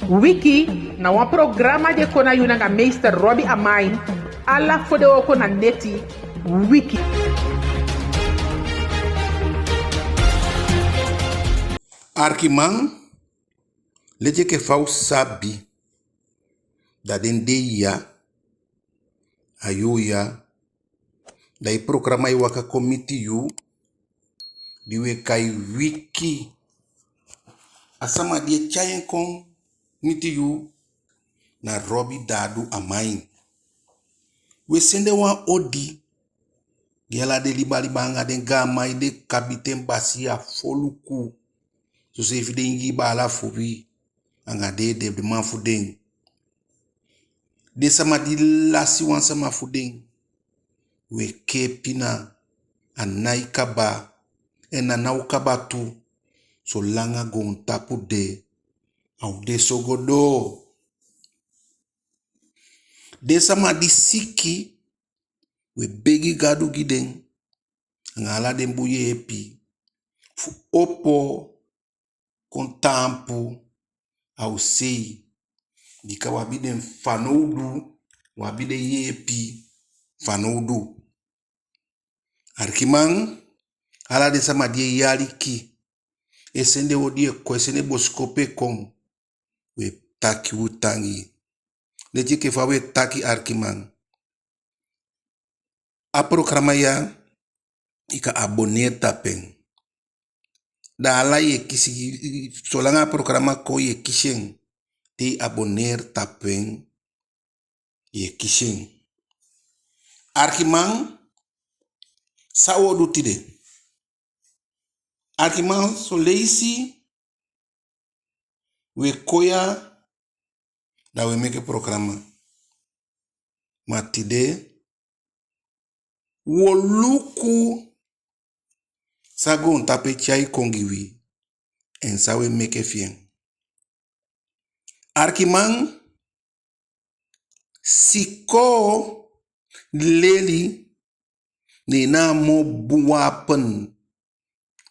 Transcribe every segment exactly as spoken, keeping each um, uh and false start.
Wiki na wan programa di e kon na yu nanga meester Robbie Amain, ala fodewooko na neti. Wiki. Arkiman, leti enke fa u sabi, da den dei ya, a yuu ya, da i programa e waka kon miti yu, di u e kai Wiki. A sama di e tyai en kon miti yu na Robbie Dadu Amain. U e sende wan odi gi ala den liba liba anga den gaaman, den kabiten, basiya, foluku, soseefi den Ingii baala fu wi anga den edeman fu den. Den sama di lasi wan sama fu den, u e kee pina, a nái kaba, en a ná o kaba tu, solanga goontapu de, a o de so go doo. Den sama di siki, u e begi Gadu gi den, anga ala den bun yeepi, fu opo kon taampu a u sei. Bika u abi den fanowdu, u abi den yeepi fanowdu. Arkiman, ala den sama di e aliki, e sende odi e kon, e sende bosikopu e kon, u e taki u tangi. Leti enke fa u e taki, arkiman, a programa ya, i kan abonneer tapu en. Da ala yu e kisi, solanga a programa kon yu e kisi en. Te i abonneer tapu en, yu e kisi en. Arkiman, san u o du tide? Arkiman, son leisi u e kon ya, da u e meke programa. Ma tide, u o luku san goontapu e tyai kon gi wi, en san u e meke fi en. Arkiman, sikoo, leli, neen na a moo bun wapen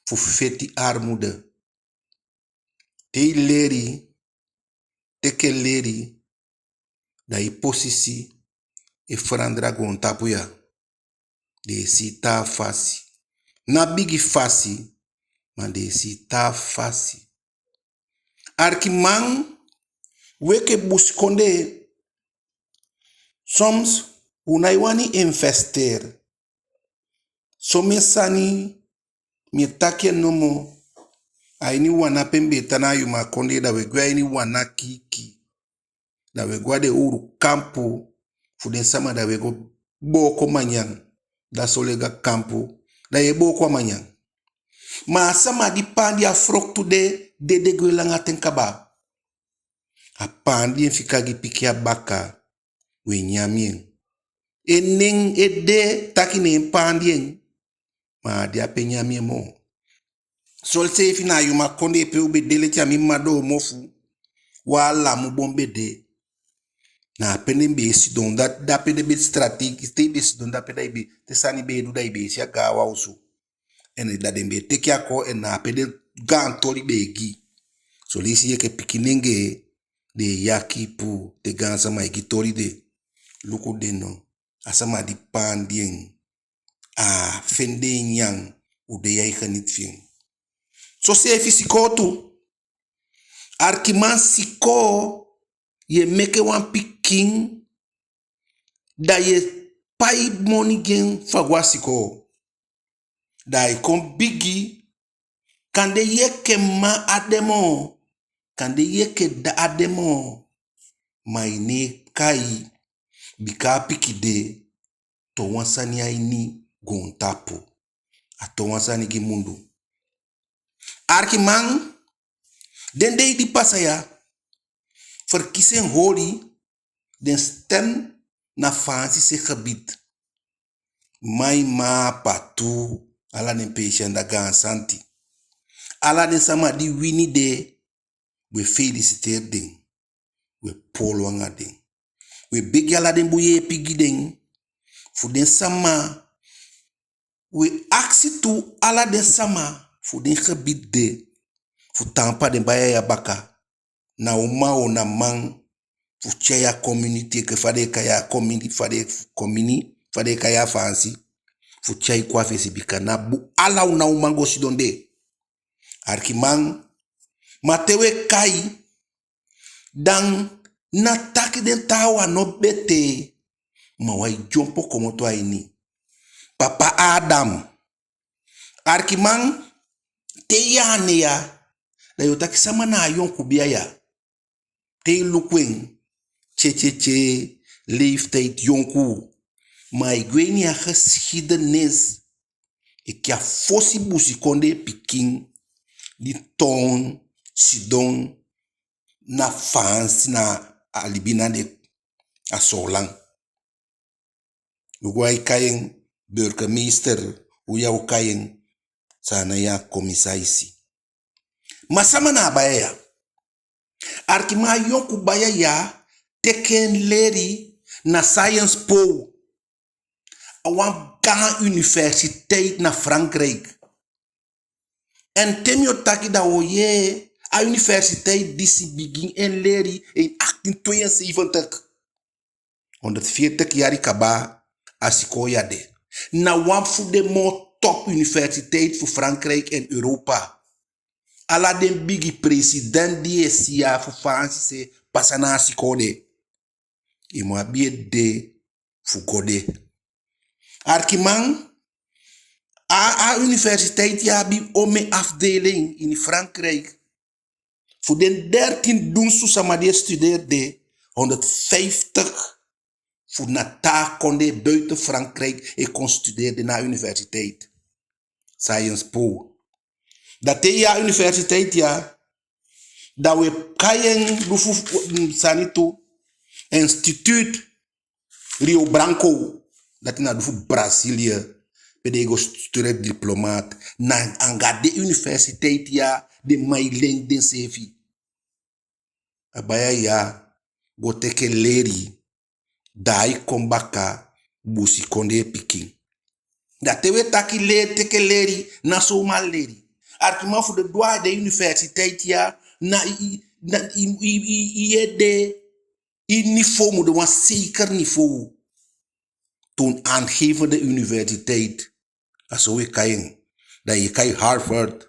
fu feti armoede. Te i leli, teke leli, da i posisi e verandra a goontapu ya. Den e si i taa fasi. Ná bigi fasi, ma den e si i taa fasi. Arkiman, wi enke busikondee, soms u nái wani investeer. Somen sani, mi e taki en nomo, a ini wan na pe mi be e tan na Yuma kondee, da u e gwe a ini wan na kiiki. Da u e go a den owru kampu fu den sama, da u e go booko manyan. Da solega kampu, da yu e booko a manyan. Ma a sama di paandi a froktu de, dede gwe langa ten kaba. A paandi en fika gi pikin a baka, u e nyan en. En nen e de taki neen paandi en. Ma a á de ape nyan en moo. Soseefi na a Yuma kondee pe u be de, leti a mi mma doo mofu, wan alamu bon be de. Na ape den be e sidon, da, da ape den be strategisch, te i be sidon da ape da i be, te sani be e du da i be e si a gaanwan osu. En da den be e teke a kon, en na ape den gaan toli be e gi. Soleisi yu enke pikinengee, den e yaki puu te gaansama e gi toli de. Luku den no. A sama di paandi en, a fende en nyan, u de ya e geniet fi en. Soseefi sikoo tu. Arkiman, sikoo, yu e meke wan pikin, da yu e pai moni gi en fu a go a sikoo. Da ai kon bigi, kande yu enke mma á de moo, kande yu enke dda á de moo, ma i ná e kai, bika a pikin de, toon wan sani a ini goontapu. A toon wan sani gi mundu. Arkiman, den dei di pasa ya, verkiezing holi, den stem na Faansi se gebied. Mma, mma, papa tu, ala den peesi anda, Gaan Santi. Ala den sama di wini de, u e feliciteer den. U e poolo anga den. U e begi ala den bun yeepi gi den. Fu den sama, u e akisi tu ala den sama fu den gebied de, fu taampu a den baya ya baka. na uman o na man, fu tyai a community enke fa den e kai a community, fa den e, community, fa den e kai a Faansi, fu tyai kon a fesi, bika ná bun ala u na uman go sidon de. Arkiman, ma te u e kai, dan na taki den taawan no betee, ma u á e dyonbo komoto a ini. Papa Adam. Arkiman, te i yee a nen ya, da yo taki sama na a yonku bia ya. Te i luku en, tye, tye, tye, leeftijd yonku. Ma i gwe ini a geschiedenis, enke a fosi busikondee pikin di toon sidon na Faansi, na a libi na de, a Soolan. U go a e kai en burgemeester, u ya o kai en, san na ya, komisaisi. Ma sama na a baya ya? Arkiman, a yonku baya ya teke en leli na Sciences Po, a wan gaan universiteit na Frankrijk. En te mi o taki, da u o yee, a universiteit disi bigin en leli in achttien tweeënzeventig. Honderdveertig yali kaba a sikoo ya de. Na wan fu den moo top universiteit fu Frankrijk en Europa. Ala den bigi president di i e si ya fu Faansi se pasa na a sikoo de. I mu abi ede fu go de. Arkiman, a, a universiteit ya abi omen afdeling ini Frankrijk. Fu den dertien dunsu sama di e studeri de, honderdvijftig fu na taa kondee buiten Frankrijk e kon studeri de na a universiteit. Sciences Po. Da te i yee a universiteit ya, da u e kai en du fu, mm, sani tu, Instituut Rio Branco, dati na du fu Brazilië, pe den e go studeri diplomaat. Na anga den universiteit ya den man e leli denseefi. A baya ya go teke leli, da ai kon baka busikondee pikin. Da te u e taki leli, teke leli, ná zomaar leli. Arkiman, fu den doo a den universiteit ya, na i, i, na i, i, i, i ede, i niveau mu de wan zeker niveau. Toonaangevende universiteit, a so u e kai en. Da i e kai Harvard,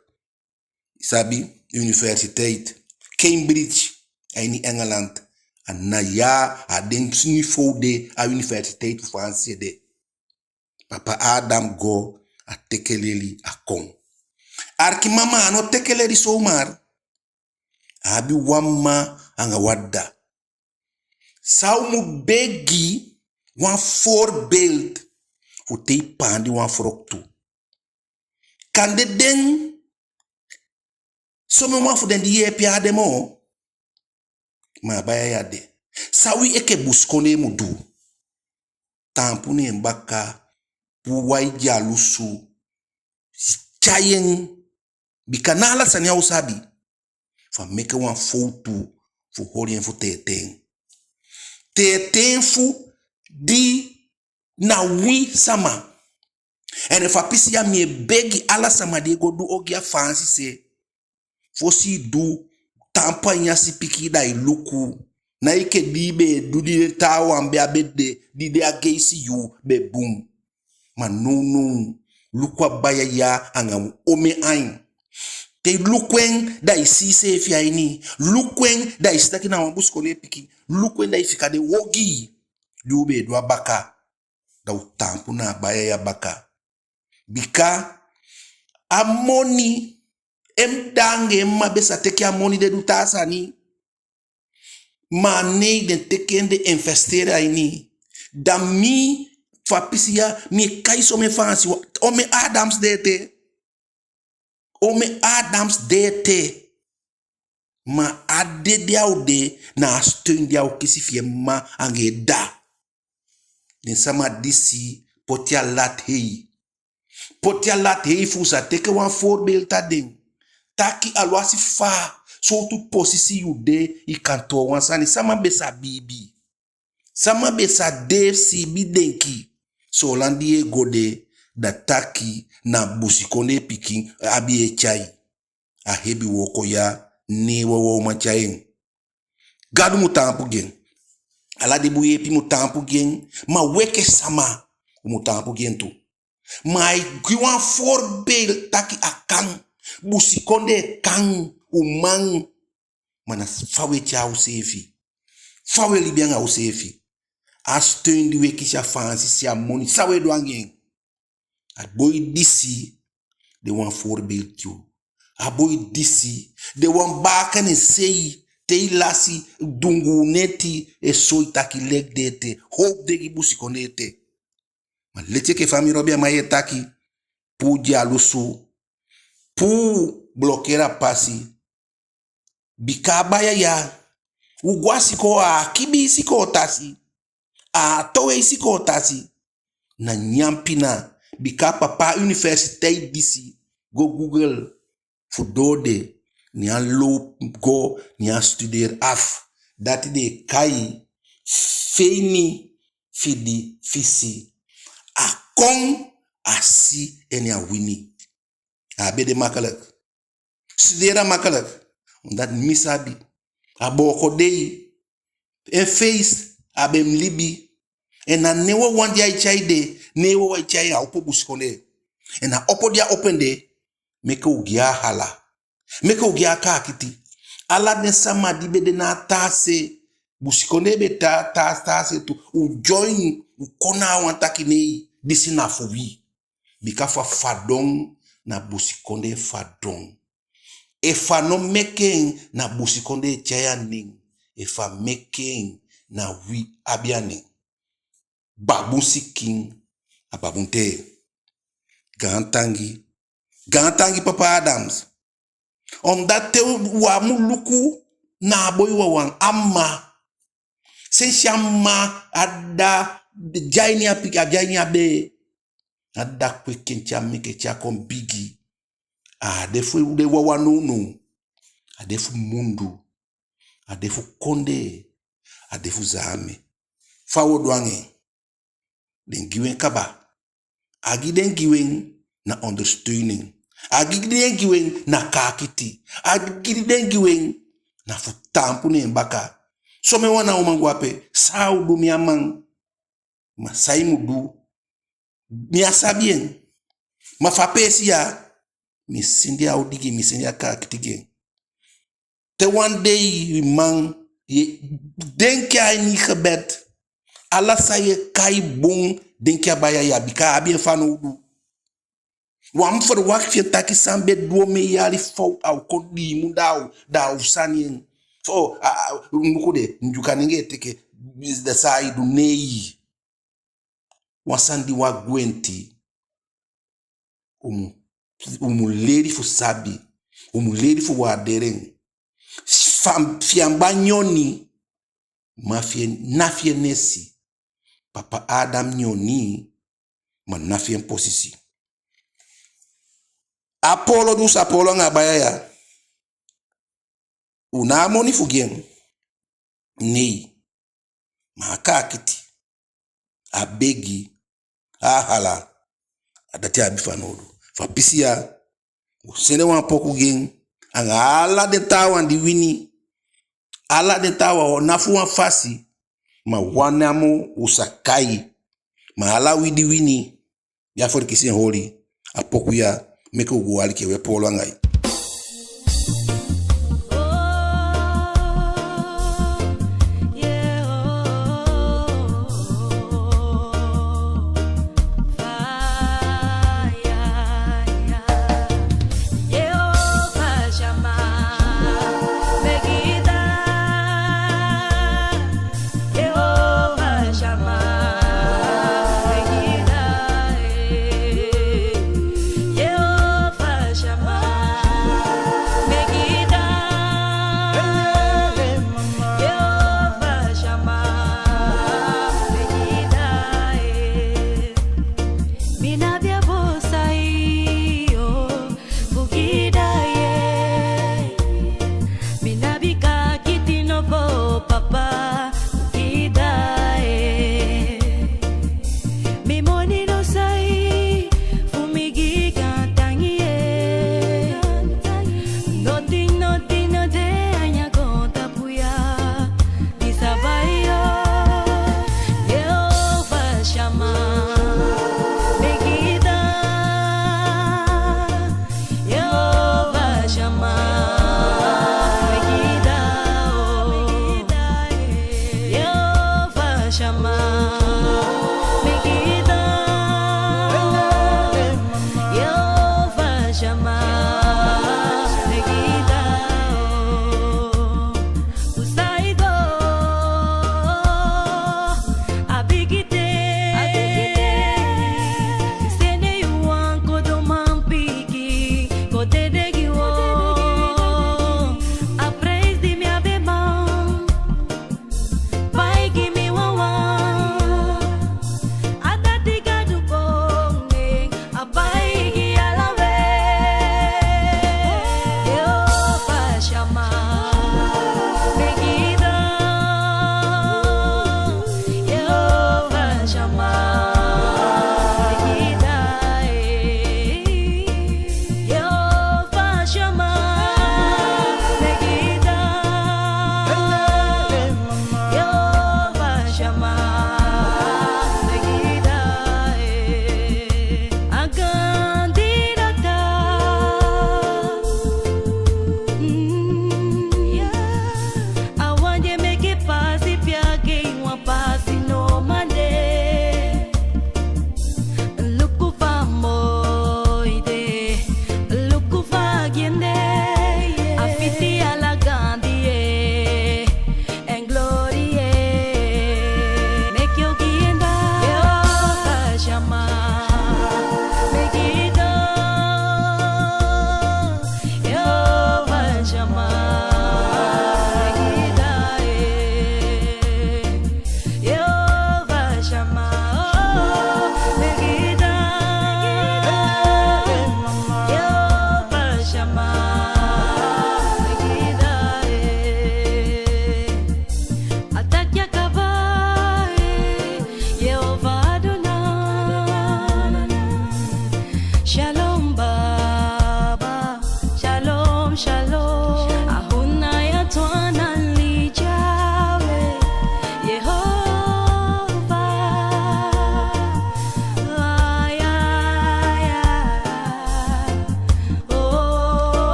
i sabi, universiteit, Cambridge, a ini Engeland. A na ya, a den niveau de a universiteit fu Faansi ede. Papa Adam go, a teke leli, a kon. Arkiman, ma a no teke leli zomaar. A abi wan mma anga wan dda. San u mu begi, wan voorbeeld fu te i paandi wan froktu. Kande den, somen wan fu den di yeepi á de moo, ma a baya ya de. San wi enke busikondee mu du? Taampu ne en baka, puu wan dyalusu, tyai en, bika ná ala sani a o sabi. Fu a meke wan fowtu, fu holi en fu teeten. Teeten fu di na wi sama. En fu a pisi ya mi e begi ala sama di e go du ogii a Faansi se, fosi i du, taampu a ini a sipikii da i luku. Ná enke di i be e du di den taawan be abi ede, di de a geisi yuu be bun. Ma nownow, luku a baya ya anga omen ain. Te i luku en, da i si iseefi a ini. Luku en, da i si taki na wan busikondee pikin. Luku en, da i fika den ogii di u be e du a baka. Da u taampu na a baya ya baka. Bika a moni, en dda anga en mma be sa teke a moni de du taa sani. Ma a nei den teke en, den investeer a ini. Da mi, fu a pisi ya, mi e kai somen Faansi, omen Adams de ete. Omen Adams de ete. Ma a dede di a o de, na a steun di a o kisi fi en mma anga en dda. Den sama disi poti a lat hei. Poti a lat hei fu u sa teke wan voorbeeld a den. Taki alwasi fa, sowtu posisi yu de, i kan toon wan sani. Sama be sa biibi? Sama be sa de siibi denki? Soolan di yu e go de, da taki na busikondee pikin abi e tyai. A hebi wooko ya, ne wawan uman tyai en. Gadu mu taampu gi en. Ala den bun yeepi mu taampu gi en. Ma wi enke sama, u mu taampu gi en tu. Ma ai gi wan voorbeeld taki a kan. Busikondee kan, u man. Ma na fa u e tyai useefi. Fa u e libi anga useefi. A steun di u e kisi a Faansi se, a moni, san u e du anga en. A boi disi de wan voorbeeld tu. A boi disi de wan baaka, ne sei te i lasi dunguu neti e soi taki leki den ete, howpu de gi busikondee ete. Ma leti enke fa mi lobi a man e taki, puu dyalusu, puu blokeri a pasi. Bika a baya ya, u go a sikoo, a kibii sikoo tasi, a towe sikoo tasi. Na nyan pina, bika a papa universiteit disi, go Google, fu doo de, ne a loop go, ne a studeer af. Dati den e kai feni fidi fisi. A kon, a si, en a wini. A á be de makkelijk. Studeer á makkelijk. Omdat mi sabi, a booko dei, en feest, a be mu libi. En na ná en wawan di ai tyai de, ná en wawan e tyai en, a opo busikondee. En a opo di a opo en de, meke u gi en a hala. Meke u gi en a kaakiti. Ala den sama di be de na a taa se, busikondee be taa, taa, taa se tu. U join, u kon na a wan taki nei, disi na fu wi. Bika fa fadon na busikondee fadon. Efu a no meke en, na busikondee tyai a nen. Efu a meke en, na wi abi a nen. Babun sikin, a babun tee. Gaantangi. Gaantangi papa Adams. Omdat te u á mu luku na a boi wawan, a mma. Sensi a mma, a dda, di a ini a piki, a di a ini a bee. A dda kweki en te a meke, te a kon bigi. A á de fu den wawan nownow. A de fu mundu. A de fu kondee. A de fu Zaame. Fa u o du anga en? Den gi u en kaba. A gi den gi u en na ondersteuning. A gi den gi u en na kaakiti. A gi den gi u en na fu taampu na en baka. Somen wan na uman go ape, san a o du, mi a man. Ma san i mu du, mi á sabi en. Ma fu a peesi ya, mi sende a odi gi en, mi sende a kaakiti gi en. Te wan dei, i man, ye denki a ini gebed. Ala san ye kai bun, denki a baya ya, bika a abi en fanowdu. U á mu verwacht fi en taki san be du omen yali fout, a o kon dii mun, da a o, da a o sani en. So, a, a, luku de, Ndyuka nenge e teke, da san ai du, nei. Wan sani di u á gwenti, u mu, u mu leli fu sabi, u mu leli fu waardeer en. Fa, fi en be nyoni, ma fi en, na fi en nesi. Papa Adam nyoni, ma na fi en posisi. A poolo di u sa poolo anga a baya ya, u ná a moni fu gi en. Nei. Ma a kaakiti, a begi, a hala, a dati a abi fanowdu. Fu a pisi ya, u sende wan poku gi en, anga ala den taawan di wini, ala den taawan, na fu wan fasi, ma wan namo u sa kai, ma ala wi di wini, ya verkiezing holi, a poku ya, meke u go aliki en, we poolo anga i.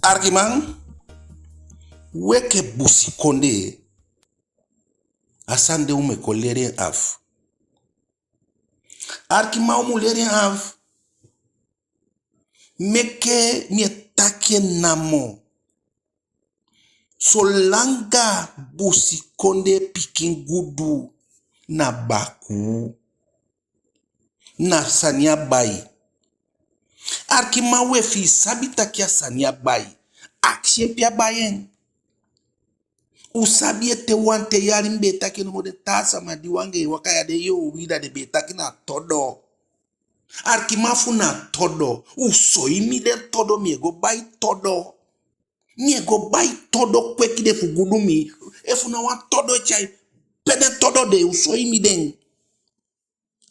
Arkiman, u enke busikondee, a sani de u mu e kon leli en afu. Arkiman, u mu leli en afu. Meke mi e taki en namo. Solanga busikondee pikin gudu, na bakuu, na sani a bai. Arkiman, we, fi i sabi taki a sani a bai, akisi en pe a bai en. U sabi ete, wanten yali mi be e taki en nomo, den taa sama di u anga en e waka ya, den yee u, da den be e taki na todo. Arkiman, fu na todo, u soi mi den todo, mi e go bai todo. Mi e go bai todo kweki de fu gudu mi. Efu na wan todo e tyai, pe den todo de, u soi mi den.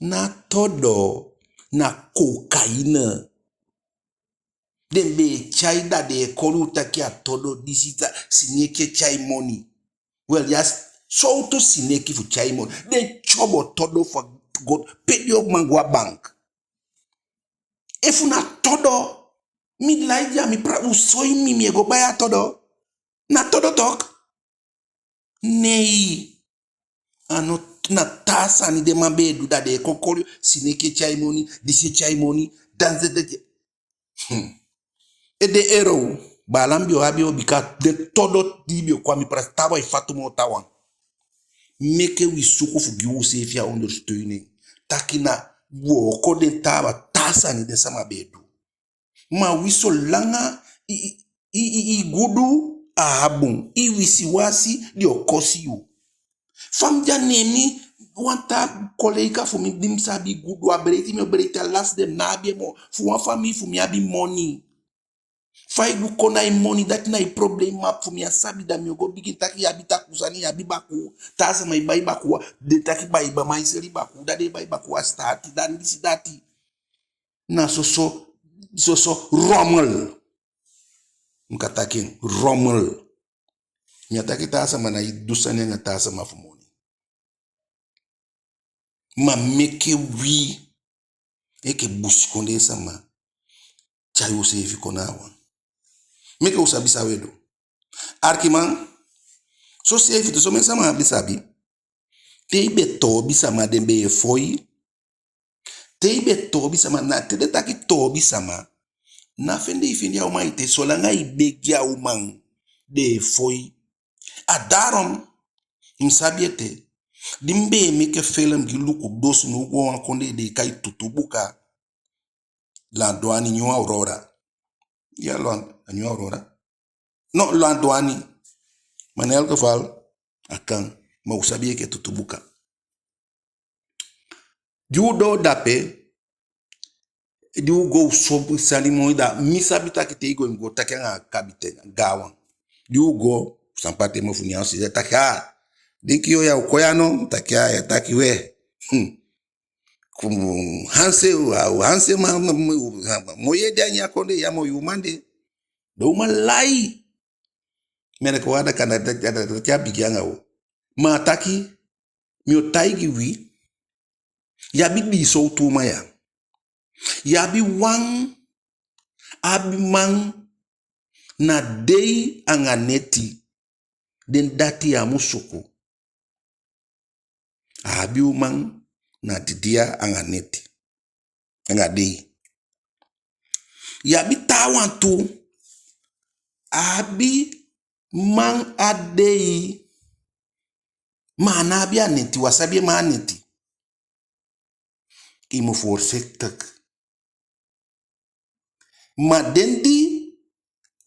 Na todo, na cocaïne. Den be e tyai, da den e koli u taki a todo disi, ta sineki e tyai moni. Wel, ya s-, sowtu sineki fu tyai moni? Den tyobo todo fu go pe den o man go a bank. Efu na todo, mi lai ya, mi pra-, u soi mi, mi e go bai a todo. Na todo toch. Nei. A no, na taa sani den man be e du, da den e kon koli, sineki e tyai moni, disi e tyai moni, dan ze de. Hmm. E de erreur, baala, mi be o abi en, bika den todo di be o kon a mi prasi, taawan e fatu moo taawan. Meke wi suku fu gi useefi a ondersteuning. Taki na wooko den taawan, taa sani den sama be e du. Ma wi, solanga i, i, i, i, i gudu, a á bun. I wisiwasi, den o kosi yu. Fa mi de ya, ne mi, wan taa kolega fu mi di mi sabi gudu, a beleiti, mi o beleiti, a lasi de, mi ná abi en moo. Fu wan famii fu mi abi moni. Fa i du kon na i moni, dati na i problema. Fu mi á sabi, da mi o go bigin taki i abi takuu sani, i abi bakuu. Taa sama e bai bakuu, den taki bai, bai, ma i seli bakuu, da den e bai bakuu a sitaati, da disi dati. Na soso, soso rommel. Mi kan taki en, rommel. Mi á taki taa sama ná e du sani anga taa sama fu moni. Ma meke wi, enke busikondee sama, tyai useefi kon na a wan. Meke u sabi san u e du. Arkiman, soseefi tu, somen sama á be sabi. Te i be toobi sama, den be e fon i. Te i be toobi sama, na te den taki toobi sama, ná fende i fende a uman ete, solanga i begi a uman, den e fon i. A daarom, mi sabi ete, di mi be e meke felem gi Luku Dosu, mi o go a wan kondee den e kai Tutubuka, Landwani, New Aurora. Ya, Land-, New Aurora. No, Landwani. Ma in elk geval, a kan, ma u sabi en enke Tutubuka. Di u doo dape, di u go, u sobu sani moi, da mi sabi taki te i go, i mu go taki anga kabiten, gaanwan. Di u go, san pati mofu, nyan si, taki, a, di ki yo ya, u kon ya no, taki, a, ya taki we. Hmm. Kon hanse, u hanse ma, ma, ma, moi e de a ini a kondee ya, moi uman de. Den uman lai. Mi á de kon anda kan da, da, da, da, da, a bigin anga u. Ma a taki, mi o taigi wi, i abi dii sowtu uman ya. I abi wan, abi man na dei anga neti, den dati ya mu suku. A abi uman na didia anga neti, anga dei. I abi taawan tu, a abi man a dei, ma a ná abi a neti, u á sabi en man a neti. I mu voorzichtig. Ma den di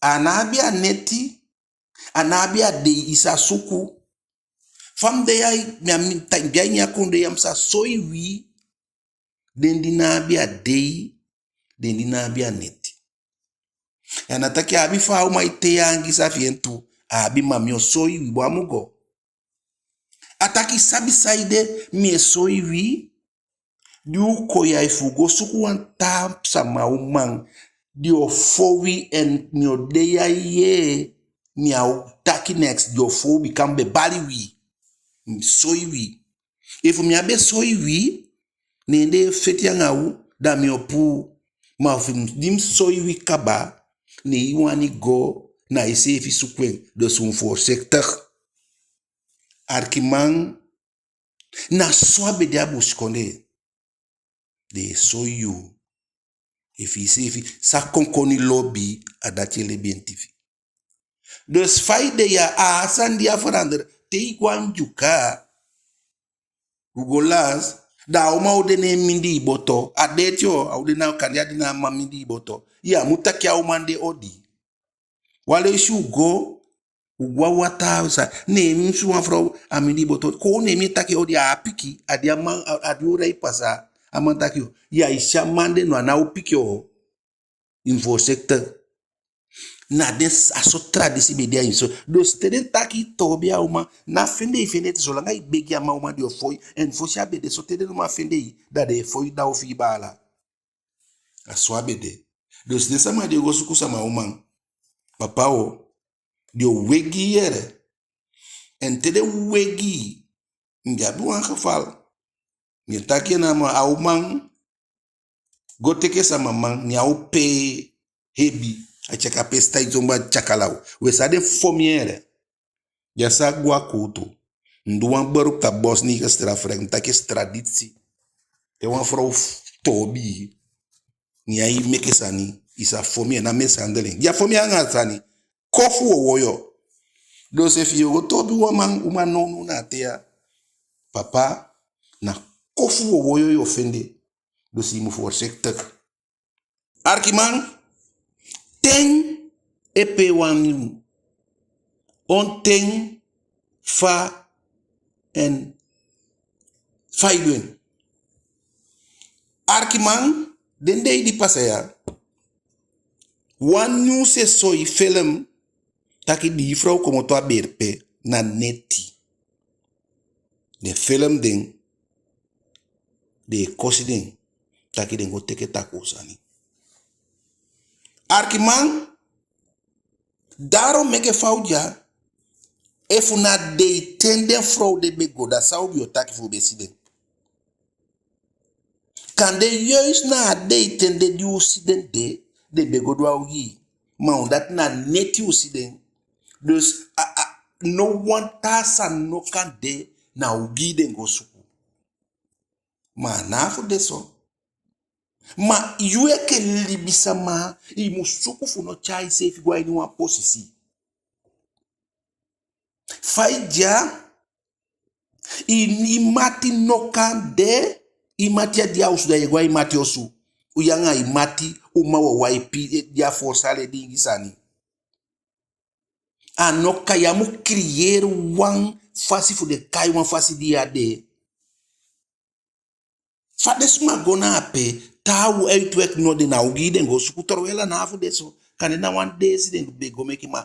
a ná abi a neti, a ná abi a dei, i sa suku. Fa mi de ya, mi á, mi ta-, mi de a ini a kondee ya, mi sa soi wi, den di ná abi a dei, den di ná abi a neti. A ná taki a abi fa a uman e tei angisa fi en tu, a abi, ma mi o soi wi, bun, a mu go. A taki, sabi saide mi e soi wi? Di u kon ya, efu u go suku wan taa sama uman, den o fon wi, en mi o de ya, yee, mi á o taki neks, den o fon u, bika mi be bali wi. Mi soi wi. Efu mi á be soi wi, ne den e feti anga u, da mi o puu. Ma efu di mi soi wi kaba, ne i wani go, na iseefi suku en. Dus u mu voorzichtig. Arkiman, na so a be de a busikondee. Den e soi yu. Efu iseefi sa konkoni lobi, a dati e lebi en tifi. Dus fa i de ya, a sani di a verander, te i go a Ndyuka, u go lasi, da a uman o de ne en mindii boto. A deeti o, a o de na kande a de na a man mindii boto. Ya mu taki a uman de odi. Wan leisi u go, u go a wataa, sa, ne mi si wan frow, a mindii boto. Kon ne mi e taki odi, a piki, a di a man, a, a di u rei pasa, a man taki o. Ya i si a man de no, a ná o piki o. I mu voorzichtig. Na den s-, a so tradisi be de a ini so. Dus te den taki toobi a uman, ná fende i fende ete, solanga i begi a man uman den o fon i. En fosi a be de so, te den no man fende i, da den e fon i, da u fii baala. A so a be de. Dus den sama di e go suku sama uman, papa o, den o wegi i yee. En te den wegi i, mi be abi wan geval. Mi e taki en namo, a uman go teke sama man, ne a o pee hebi. A tyaka pee sitaiti, somba tyaka law. We, san den fon mi yee. Ya sa go a kuutu. Mi du wan beroep tapu Bosnieke strafrecht, mi taki tradisi. Te wan frow f-, toobi i, ne ai meke sani, i sa fon mi en, na mishandeling. Ya fon mi anga sani. Kofu wowoyo. Dus efu yo go toobi wan man, uman nownow na a ten ya, papa, na kofu wowoyo yo fende. Dus i mu voorzichtig. Arkiman, ten e pee wan nyun. On ten, fa, en fa i du en. Arkiman, den dei di pasa ya, wan nyunsu e soi felem taki dii frow komoto a berpe na neti. Den felem den, den e kosi den taki den go teke takuu sani. Arkiman, daarom meke fa u de ya, efu na dei ten den frow de be go, da san u be o taki fu u be si den? Kande juist na a dei ten de di u si den de, den be go du a ogii. Ma omdat na neti u si den, dus a, a, no wan taa sani no kan de, na ogii den go suku. Ma a ná fu de so. Ma yu enke libisama, i mu suku fu no tyai iseefi go a ini wan posisi. Fa i de ya, i, i mati no kan de, i mati á de a osu, da ye go a i mati osu. U yu anga i mati, uman wawan e pii, e, de a voorzaal e diingi sani. A no kan, ya mu creëer wan fasi fu den kai wan fasi di ya de. Fa den sma go na ape, taa uitweg no de, na ogii den go suku, terwijl a ná fu de so. Kande na wan deesi den be go meke, ma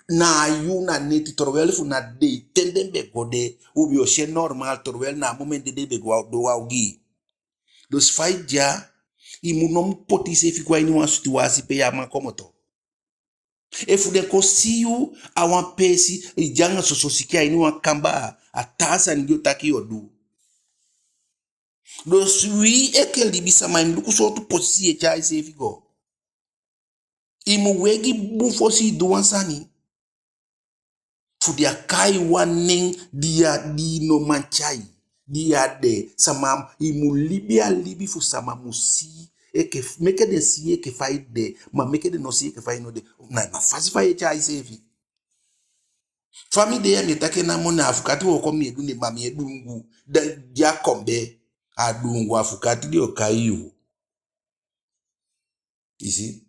na a yuu na neti, terwijl fu na dei ten den be go de, u be o si en normaal, terwijl na a moment de den be go a, du a ogii. Dus fa i de ya, i mu no mu poti iseefi go a ini wan situwasi pe ya man komoto. Efu den kon si yu a wan peesi, i de anga soso sikin a ini wan kambaa, a taa sani di o taki yo du. Dus wi enke libisama, i mu luku sowtu posisi ye tyai iseefi go. I mu wegi bun fosi i du wan sani. Fu den á kai wan nen di ya, di i no man tyai. Di ya de, sama, i mu libi a libi fu sama mu si i enke, meke den si i enke fa i de, ma meke den no si i enke fa i no de. Na, na fasi fa ye tyai iseefi. Fa mi de ya mi e taki en namo, na afukati wooko mi e du, ne ma mi e dungu. Da di a kon be, a dungu afukati den o kai yu. I si?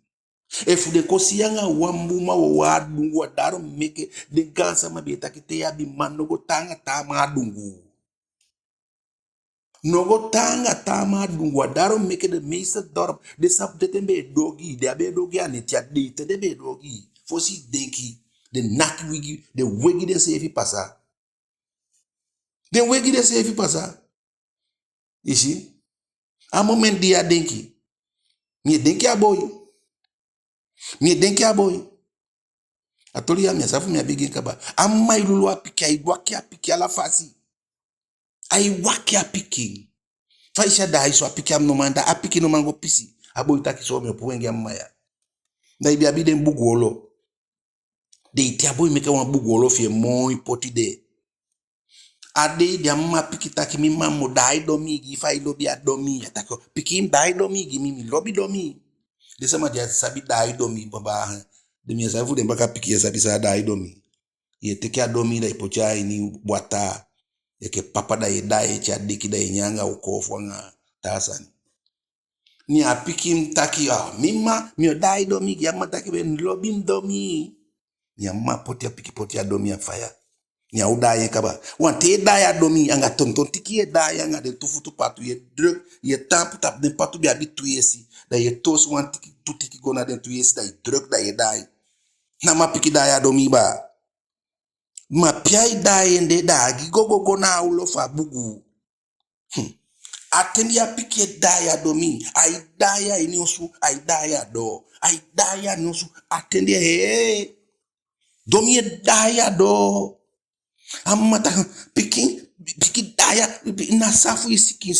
Efu den kon si yu anga wan bun uman wawan a dungu, a daarom meke den gaansama be e taki te i abi man, no go tan anga taa man a dungu. No go tan anga taa man a dungu, a daarom meke den meeste dorp, den sabi te den be e du ogii, den á be e du ogii a neti, a dei ten den be e du ogii. Fosi i denki, den naki wigi, den wegi denseefi pasa. Den wegi denseefi pasa. I si? A moment di ya denki, mi e denki a boi. Mi e denki a boi. A toli ya mi á sabi efu mi á bigin kaba. A mma e lulu a pikin, ai waki a pikin ala fasi. Ai waki a pikin. Fa i si a daai so, a pikin á mu no man, da a pikin no man go pisi. A boi taki so mi o puu en gi a mma ya. Da i be abi den bugu olo. Den e tei a boi meke wan bugu olo fi en moi poti de. A dei di a mma pikin taki: "Mi mma, mi o daai domii gi i, fa i lobi a domii." A taki: "Pikin, daai domii gi mi, mi lobi domii." Den sama di á sabi daai domii baa, den, mi á sabi fu den baka pikin á sabi san a daai domii. Yu e teke a domii, da i poti en a ini wataa, enke papa, da yu e daai en te a deki, da yu e nyan anga okoo fu anga taa sani. Ne a pikin taki: "Ah, mi mma, mi o daai domii gi i." A mma taki: "We, mi lobi mi domii." Ne a mma poti a pikin, poti a domii a faya. Ne a o daai en kaba. Wanten yu e daai a domii, anga tonton tiki yu e daai en, anga den tu futu patu yu e druk, yu e taampu tapu. Den patu be abi tu yesi. Da yu e toosi wan tiki, tu tiki go na den tu yesi, da yu e druk, da yu e daai. Na a mma pikin daai a domii baa. Ma pe ai daai en de, da a gi gogo go na a olo fu a bugu. Hmm. A ten di a pikin e daai a domii, ai daai a ini osu, ai daai a doo, ai daai a ini osu. A ten di, hee, domii e daai a doo. A mma taki: "Pikin, pikin, daai a, na san fu i sikin,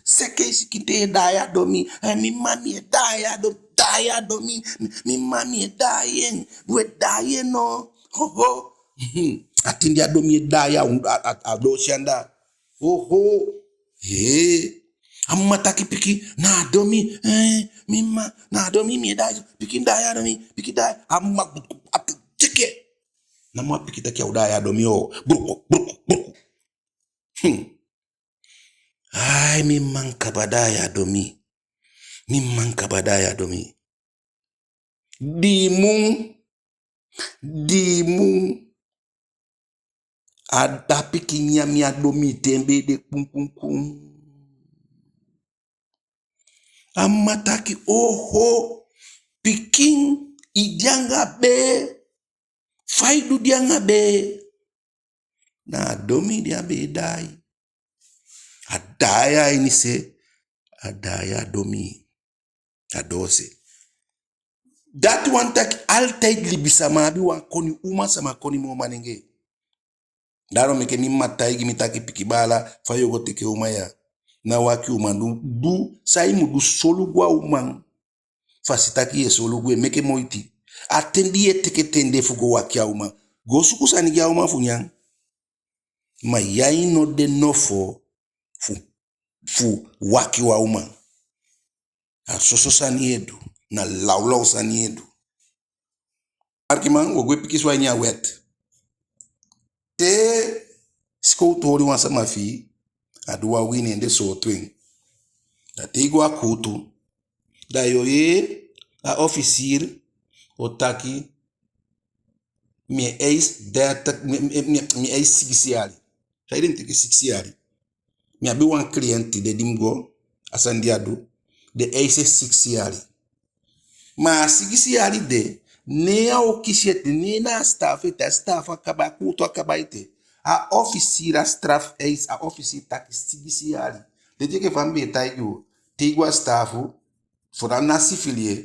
seke i sikin te yu e daai a domii." "Eh, mi mma, mi e daai a do, daai a domii, mi mma, mi e daai en, we daai en no, ho, ho." Hmm. A ten di a domii e daai a, a, a, a doose anda. Oho. Hee. A mma taki: "Pikin, na a domii." "Eh, mi mma, na a domii mi e daai. Pikin, daai a domii. Pikin, daai." A mma, a teke. Na a mma pikin taki a o daai a domii o. Bruku, bruku, bruku. Hmm. Ai, mi mma kaba daai a domii. Mi mma kaba daai a domii. Dii mun, dii mun, a, da a pikin nyan a domii te en bee de kun, kun, kun. A mma taki: "Oho, pikin, i de anga bee? Fa i du de anga bee?" Na a domii di a be e daai. A daai a ini se, a daai a domii, a doose. Dati wani taki altijd libisama abi wan koni, uman sama koni moo manengee. Daarom meke mi mma taigi mi taki: "Pikin baala, fa yu o go teke uman ya, ná waki uman. Du, du san i mu du, solugu a uman. Fa a si taki yu e solugu en, meke moiti. A ten di yu e teke ten de fu go waki a uman, go suku sani gi a uman fu nyan. Ma yu ain no de nofo fu, fu waki wan uman. A soso sani yu e du, na lawlaw sani yu e du." Arkiman, wo gwe pikinso a ini a wet. Te sikowtu holi wan sama fi i, a du wan wini, en de sooto en. Da te i go a kuutu, da yo yee a officier o taki: "Mi e eis dertig, mi, mi, mi, mi e eis sigisi yali." Saide mi teke sigisi yali? Mi abi wan cliënt de di mi go, a sani di a du, den eis en sigisi yali. Ma a sigisi yali de, ne a o kisi ete, ne na a sitaafu ete, a sitaafu á kaba, a kuutu á kaba ete. A officier, a strafeis, a officier taki sigisi yali. Leti enke fa mi be e taigi u, te i go a sitaafu, vooral na civiel,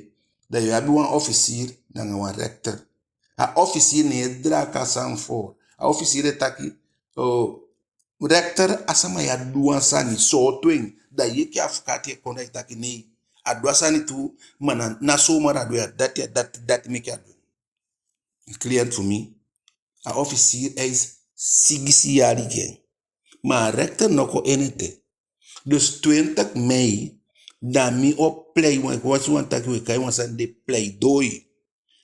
da yo abi wan officier nanga wan rechter. A officier ne e draag a sani voor. A officier e taki: "Oh, rechter, a sama ya du wan sani, sooto en." Da yu enke afukati e kon, da i taki: "Nee, a du a sani tuu, ma na, ná zomaar a du en, a dati, a dati, dati meke a du en." Cliënt fu mi, a officier eis sigisi yali gi en. Ma a rechter no kon en ete. Dus twintig mei, da mi o plei, wan, wan taki, we kai wan sani de pleidooi.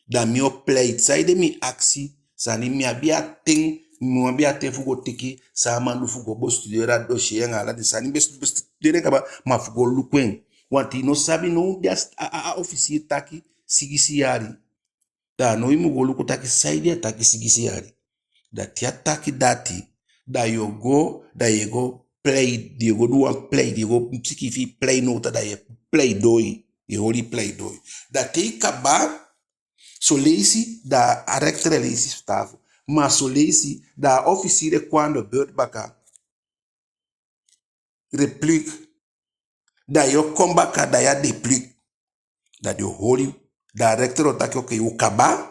Da mi o pleit. Saide mi akisi, sani mi abi a ten, mi abi a ten fu go teke san a man du, fu go bestuderi a dossier anga ala den sani, bes-, bestuderi en kaba, ma fu go luku en. Want i no sabi now di a, a, a officier taki sigisi yali. Da now i mu go luku taki saide a taki sigisi yali. Da te a taki dati, da yo go, da ye go pleit, ye go du wan pleit, ye go sikiifi pleitnota, da ye pleidooi, ye holi pleidooi. Da te i kaba, son leisi da a rechter e leisi sitaafu. Ma son leisi da a officier e kon a de beurt baka. Repliek. Da yo kon baka, da ya repliek. Da den o holi, da a rechter o taki: "Oké, u kaba."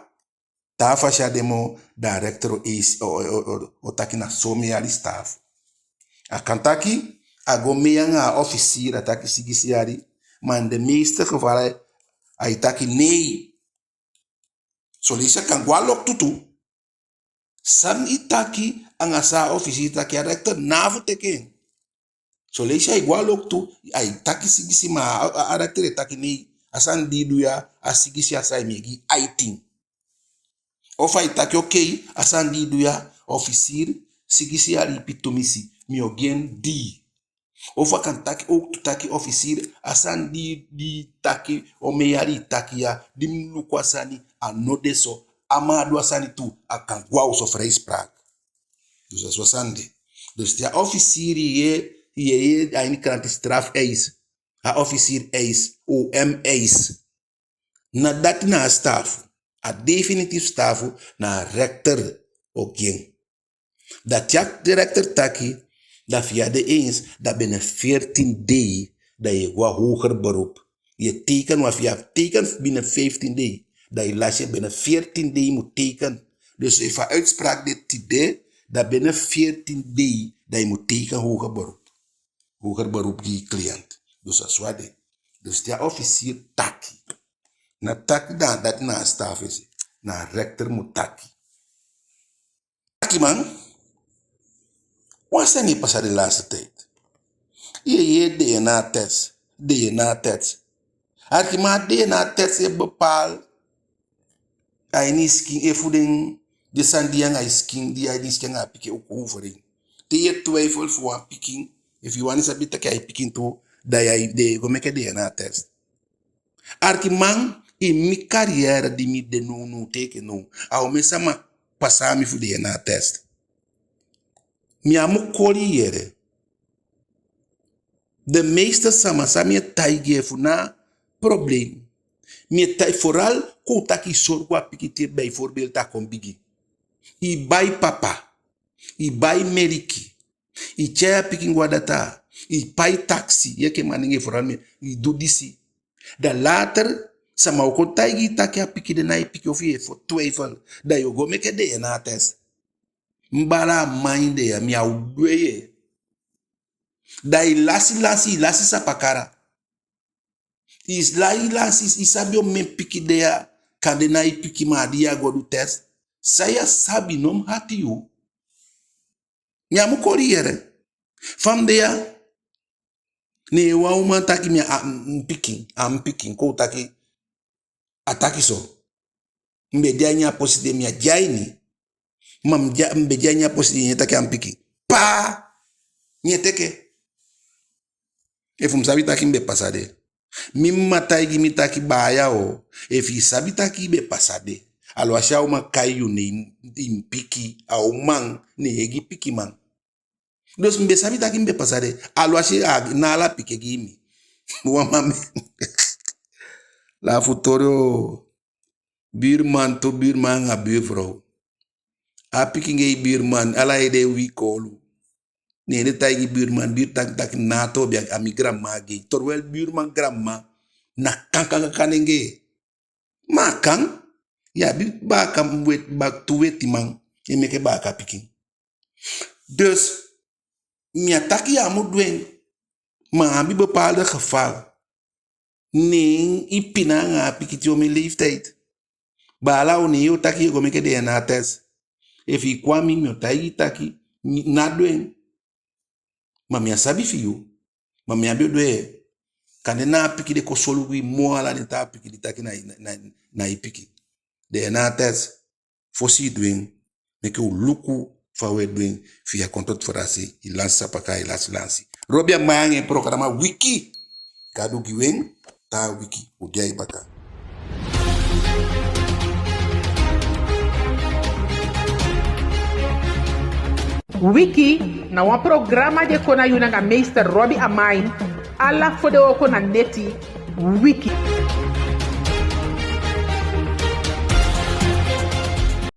Taa fasi á de moo, da a rechter o eisi, o, o, o, o taki na somen yali sitaafu. A kan taki a go mee anga a officier, a taki sigisi yali, ma in de meeste gevallen ai taki nee. Son leisi a kan go a loktu tu. San i taki anga san a officier taki, a rechter ná abi fu teke en. Son leisi ai go a loktu, ai taki sigisi, ma a, a, a rechter e taki nee, a sani di i du ya, a sigisi a sai, mi e gi i aitin. Ofu ai taki okei, a sani di i du ya, officier, sigisi yali i pikin tumisi, mi o gi en dii. Ofu a kan taki owktu taki officier, a sani di, di i taki, omen yali i taki ya, di mi luku a sani, a no de so, a man a du a sani tu, a kan go a osu, vrijspraak. Dus a so a sani de. Dus te a officier, i yee, i yee a ini kranti strafeis, a officier eis, O M eis. Ná dati na a sitaafu. A definitief sitaafu na a rechter o gi en. Da te a rechter taki, da efi i á de eens, da binnen veertien dei, da i e go a hoger beroep. I e teken, wan, efi i á teken binnen vijftien dei, da i lasi en, binnen veertien dei i mu teken. Dus efu a uitspraak de tide, da binnen veertien dei, da i mu teken hoger beroep. Hoger beroep gi i cliënt. Dus a so a de. Dus te a officier taki, ná taki da dati na a sitaafu esi, na a rechter mu taki. Arkiman, wan sani e pasa de laatste tijd. I e yee D N A test, D N A test. Arkiman, a D N A test e bepaal a ini i sikin, efu den, den sani di anga i sikin, di a ini i sikin anga a pikin o kon overeen. Te i e twijfel fu wan pikin, efu i wani sabi taki a i pikin tu, da i, da i go meke D N A test. Arkiman, ini mi carrière di mi de nownow te enke now, a omen sama pasa mi fu D N A test. Mi á mu koli i yee. De meeste sama san mi e taigi efu na probleem. Mi e taigi vooral kon u taki i sorgu a pikin te bijvoorbeeld a kon bigi. I bai papa, i bai meliki, i tyai a pikin go a data, i pai taxi, i enke manengee vooral mi, i du disi. Da later, sama o kon taigi i taki a pikin de na i pikin ofu i e fu twijfel. Da i o go meke D N A test. Mi baala, a man de ya, mi á o du en yee. Da i lasi lansi, i lasi sapakara. I lasi lansi, i sabi omen pikin de ya, kande na i pikin, ma a di i á go du test. San i á sabi no mu hati yu. Mi á mu koli i yee. Fa mi de ya, ne wan uman taki mi a, a, mi pikin, a mi pikin, kon u taki, a taki so. Mi be de a ini a posi de, mi á de a ini. Ma mi de a, mi be de a ini a posi de, ne en taki a mi pikin. Pa! Ne en teke. Efu mi sabi taki mi be pasa de. Mi mma taigi mi taki baaya o, efu i sabi taki i be pasa de, alwasi a uman kai yu ne i, i pikin, a uman ne e gi pikinman. Dus mi be sabi taki mi be pasa de, alwasi a ná ala pikin e gi mi. Wan man mi lafu toli o. Buurman tu, buurman anga buurvrouw. A pikin e gi buurman, ala ede e wiki kolu. Ne den taigi buurman, buur taki, taki na a toobi, a mi granma gi. Terwijl buurman granma na kankan kanengee. Ma a kan, i abi baaka wet-, bak-, tu wetiman e meke baaka pikin. Dus mi á taki i á mu du en, ma a abi bepaalde geval. Ne i pina anga a pikin te omen leeftijd. Baala o, ne yu o taki yu o go meke D N A test. Efu i kon a mi, mi o taigi i taki, mi ná du en. Ma mi á sabi fi yu. Ma mi á be o du en. Kande na a pikin de kon solugu i moo ala den taa pikin di taki na, na, na, na i pikin. D N A test. Fosi i du en, meke u luku fa u e du en, fi i á kon tot verrassing, i lansi sapakara, i lasi lansi. Robi Amain anga en programa Wiki. Gadu gi u en, taa wiki u de ya baka. Wiki na wan programa di e kon na yu nanga meester Robi Amain, ala fodewooko na neti. Wiki.